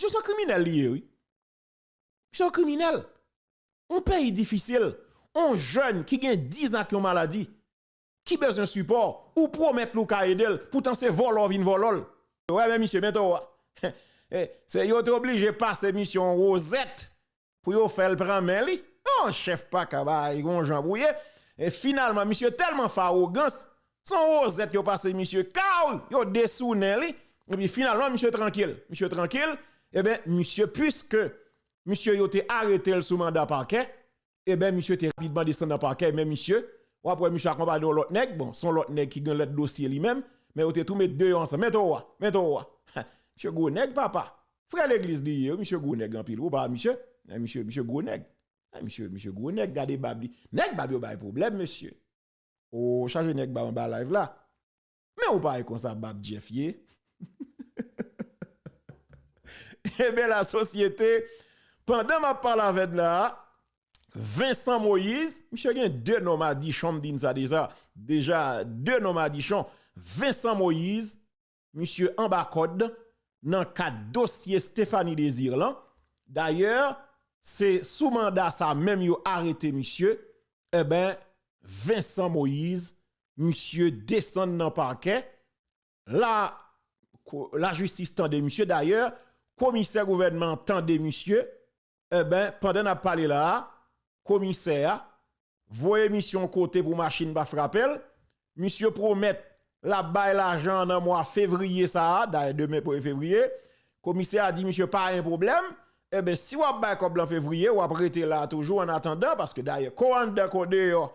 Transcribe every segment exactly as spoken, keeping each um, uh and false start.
Misye se yon kriminèl li ye, wi. Misye se yon kriminèl. Yon peyi difisil. Yon jèn ki gen diz an ak yon maladi, ki bezwen sipò, ou pwomèt li w ka ede l, poutan se vòlò w vin vòlò l. Wè, men misye, men to a. Eh, se yo te oblije pase misye yon wozèt pou yo fè l pran men li. Oh, chèf pa ka bay, gon jan pou ye. E finalman, misye tèlman fè awogans, se yon wozèt yo pase misye, kaw, yo desounen li. Epi finalman, misye trankil. Misye trankil, eben, misye, piske misye yo te arete l sou manda pakè, eben, misye te rapidman desann nan pakè, men misye, w ap wè misye akonpaye yon lòt nèg, bon, se yon lòt nèg ki gen lòt dosye li menm, men yo te tou met de yo ansanm. Men to a, men to a. Misye gwo nèg, papa. Frè legliz li ye, misye gwo nèg anpil. Ou pa misye? Eh, misye, misye gwo nèg. Eh, misye, misye gwo nèg, gade bab li. Nèg bab yo bay pwoblèm, mesye. O, chaje nèg bab anba live la. Men ou pa wè konsa bab Jeff ye. Eben, lasosyete, pandan m ap pale avè n la, Vincent Moïse, misye gen de non madichon, m di n sa deja, deja, de non madichon, Vincent Moïse, misye anba kòd nan kad dosye Stephanie Désir lan. Dayè, se sou manda sa menm yo arete misye. Eben, Vincent Moïse, misye desann nan pakè. La, ko- lajistis tande misye. Dayè, komisè gouvènman an tande misye. Eben, pandan n ap pale la a, komisè a voye misye yon kote pou machin pa frape l. Misye pwomèt l ap bay lajan an nan mwa fevriye sa a, dayè demen premye fevriye. Komisè a di misye pa gen pwoblèm. Eben, si w ap bay kòb lan fevriye, w ap rete la a toujou annatandan, paske dayè, ko anndan ko deyò,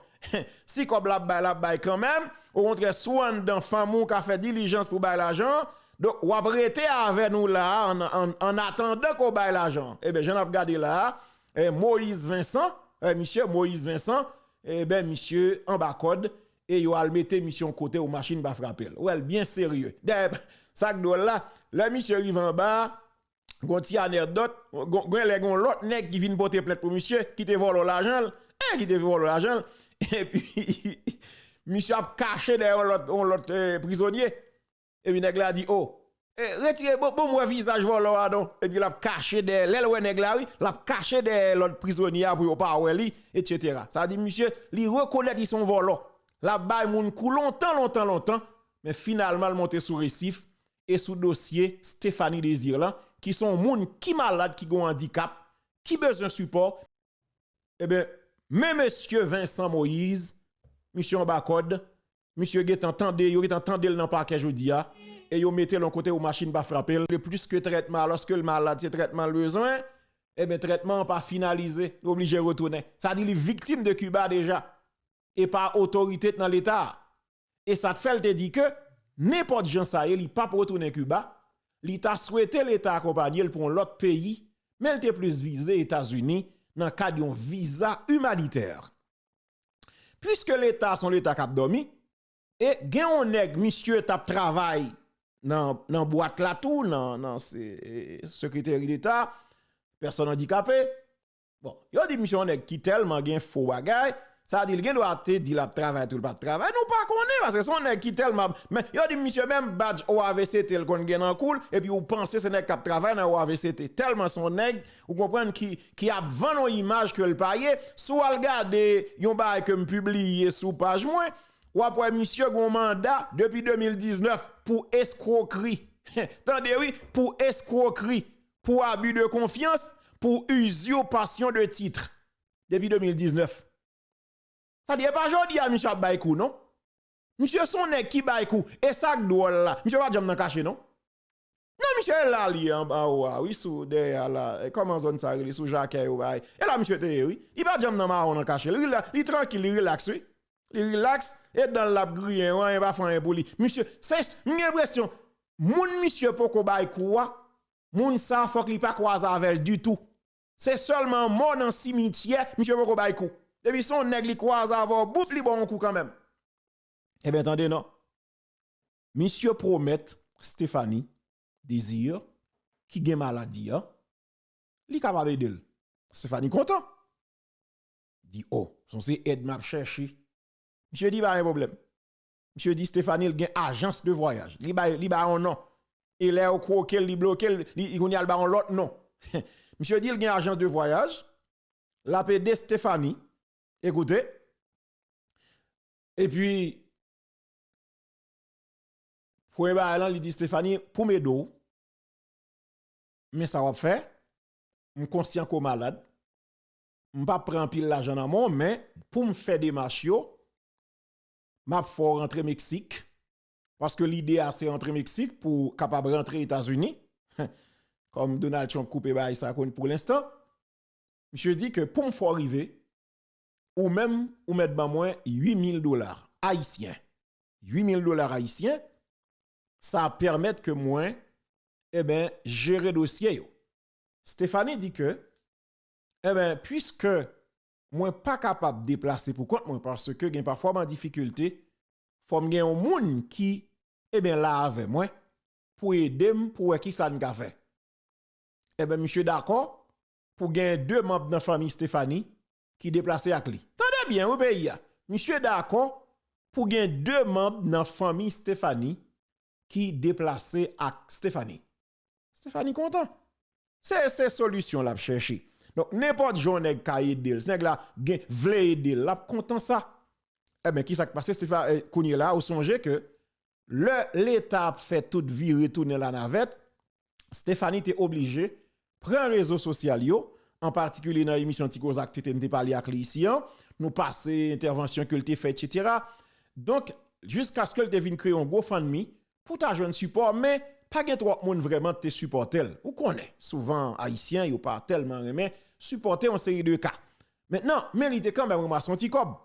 si kòb la ap bay, l ap bay kanmenm. Okontrè, si w anndan, fanmi w ka fè dilijans pou bay lajan an. Donk, w ap rete avè nou la a, an, an, annatandan ke w bay lajan an. Eben, jan n ap gade la a, eh, Moïse Vincent, eh, misye Moïse Vincent, eben, misye anba kòd, e yo al mete misye yon kote pou machin pa frape l. Ou wè l byen serye. Dayè, sa k dwòl la, lè misye rive anba a, gon ti anèkdòt, gon, gen lè gon lòt nèg ki vin pote plent pou misye, ki te vòlò lajan l, eh, ki te vòlò lajan l, epi misye ap kache dèyè yon lòt, yon lòt, eh, prizonye. Epi nèg la di, o, eh, retire, bon, bon, m wè vizaj vòlò a non. Epi l ap kache dèyè, lè l wè nèg la, wi, l ap kache dèyè lòt prizonye a pou yo pa wè li, etsetera. Sa di, misye, li rekonèt li se yon vòlò. L ap bay moun kou lontan, lontan, lontan. Men finalman, l monte sou resif e sou dosye Stephanie Désir lan, ki se yon moun ki malad, ki gen yon andikap, ki bezwen sipò. Eben, men mesye Vincent Moïse, misye anba kòd, misye gentan tande, yo gentan tande l nan pakè jodi a, e yo mete l yon kote pou machin pa frape l. De plis ke trètman, alòske l malad, se trètman l bezwen, eben, trètman an pa finalize, li oblije retounen. Sa di li viktim de Kiba deja, e pa otorite k nan Leta a. E sa t fè l te di ke, nenpòt jan sa ye, li p ap retounen Kiba, li ta swete Leta akonpaye l pou yon lòt peyi, men l te plis vize Etazini nan kad yon viza imanitè. Piske Leta se yon Leta k ap dòmi, e gen yon nèg, misye t ap travay nan, nan bwat la tou, nan, nan se, e, sekreteri Deta, pèsòn andikape, Bon, yo di misye yon nèg ki tèlman gen fo bagay, sa di l gen dwa te di l ap travay tou, l p ap travay. Nou pa konnen, paske se yon nèg ki tèlman, men yo di misye menm badj O A V C T l konn gen nan kou l, epi ou panse se nèg k ap travay nan O A V C T. Tèlman se yon nèg, ou konprann, ki, ki ap vann yon imaj ke l pa ye. Si w al gade yon bagay ke m pibliye sou paj mwen, w ap wè misye gen yon manda depi de mil diznèf pou eskwokri. Tande wi, pou eskwokri, pour abus de confiance, pour usurpation de titre. Depi de mil diznèf. Sa di, e pa jodi a misye ap bay kou, non. Misye se yon nèg ki bay kou. E sa k dwòl la, misye pa janm nan kache, non. Non, misye la, li anba ou a, wi, sou dèyè a la. E kòman zòn sa rele, sou Jakèy ou bay. E la misye te ye, wi. Li pa janm nan mawon nan kache. Li, rela- li trankil, li rilaks, wi. Li rilaks, e dan l ap griyen, anyen pa fè anyen pou li. Misye, se, m gen enpresyon, moun misye poko bay kou a, moun sa fòk li pa kwaze avè l ditou. Se sèlman mò nan simityè, misye poko bay kou. Depi se yon nèg li kwaze avè w, boup, li ba w yon kou kanmenm. Ebyen, tande non. Misye pwomèt Stephanie Désir, ki gen maladi a, li kapab ede l. Stephanie kontan. Di, o, se yon seri èd m ap chèche. Misye di, pa gen pwoblèm. Misye di Stephanie l gen ajans de vwayaj. Li bay, li bay yon non. E lè yo kwoke l, li bloke l, li, li kounye a l ba yon lòt non. Misye di l gen ajans de vwayaj, l ap ede Stephanie. Ekoute. Epi, premye bagay lan, li di Stephanie, pou m ede w, men sa w ap fè, m konsyan ke w malad, m p ap pran anpil lajan nan men w, men pou m fè demach yo, m ap fè w rantre Meksik, paske lide a se rantre Meksik pou w kapab rantre Etazini, kòm Donald Trump koupe bagay sa pou lenstan. Misye di ke pou m fè w rive, ou menm, ou mèt ban mwen uit mil dola ayisyen. Uit mil dola ayisyen, sa ap pèmèt ke mwen, eben, jere dosye yo. Stephanie di ke, eben, piske mwen pa kapab deplase pou kont mwen, paske gen pafwa m an difikilte, fò m gen yon moun ki, eben, la avè mwen, pou ede m, pou wè kisa n ka fè. Eben, misye dakò pou gen de manm nan fanmi Stephanie ki deplase ak li. Tande byen, wi, peyi a. Misye dakò pou gen de manm nan fanmi Stephanie ki deplase ak Stephanie. Stephanie kontan. Se, se solisyon l ap chèche. Donk, nenpòt jan yon nèg ka ede l, si nèg la gen, vle ede l, l ap kontan sa. Eben, kisa k pase, Stephanie, eh, kounye la, ou sonje ke lè Leta ap fè tout vire tounen lanavèt, Stephanie te oblije pran rezo sosyal yo, an patikilye nan emisyon Ti Koze ak Tenten, n te pale ak li isi an, nou pase entèvansyon ke l te fè, etsetera. Donk, jiskaske l te vin kreye yon GoFundMe pou ta jwenn sipò, men pa gen twòp moun vrèman te sipòte l. Ou konnen, souvan, Ayisyen, yo pa tèlman renmen sipòte yon seri de ka. Mentnan, men li te kanmenm ranmase yon ti kòb.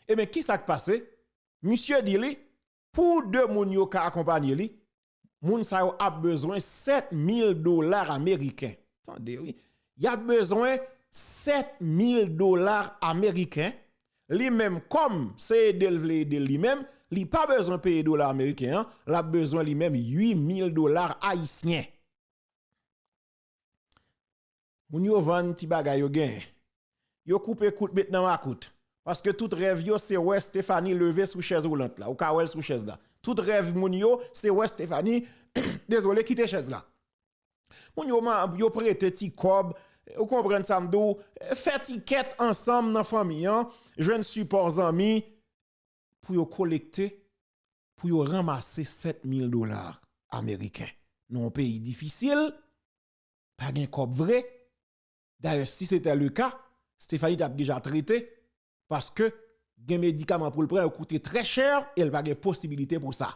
Ebyen, kisa k pase? Misye di li, pou de moun yo ka akonpanye li, moun sa yo ap bezwen sèt mil dola ameriken. Tande, wi. Y ap bezwen sèt mil dola ameriken. Li menm, kòm se ede l vle ede l li menm, li pa bezwen peye dola ameriken an, l ap bezwen li menm uit mil dola ayisyen. Moun yo vann ti bagay yo genyen. Yo koupe kout met nan makout. Paske tout rèv yo se wè Stephanie leve sou chèz woulant la. Ou ka wè l sou chèz la. Tout rèv moun yo se wè Stephanie, dezole, kite chèz la. Moun yo, man, yo prete ti kòb, ou konprann sa m di w, fè ti kèt ansanm nan fanmi an, jwenn sipò zanmi pou yo kolekte, pou yo ranmase sèt mil dola ameriken. Nou yon peyi difisil, pa gen kòb vre. Dayè, si se te le ka, Stephanie t ap deja trete, paske gen medikaman pou l pran, yo koute trè chè, e l pa gen posibilite pou sa.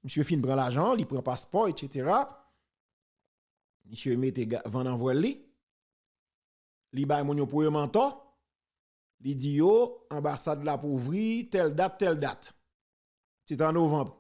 Misye fin pran lajan, li pran paspò, etsetera. Misye mete ga-, van nan vwèl li. Li bay moun yo premye mantò. Li di yo, anbasad la pou ouvri tèl dat, tèl dat. Se te an novanm.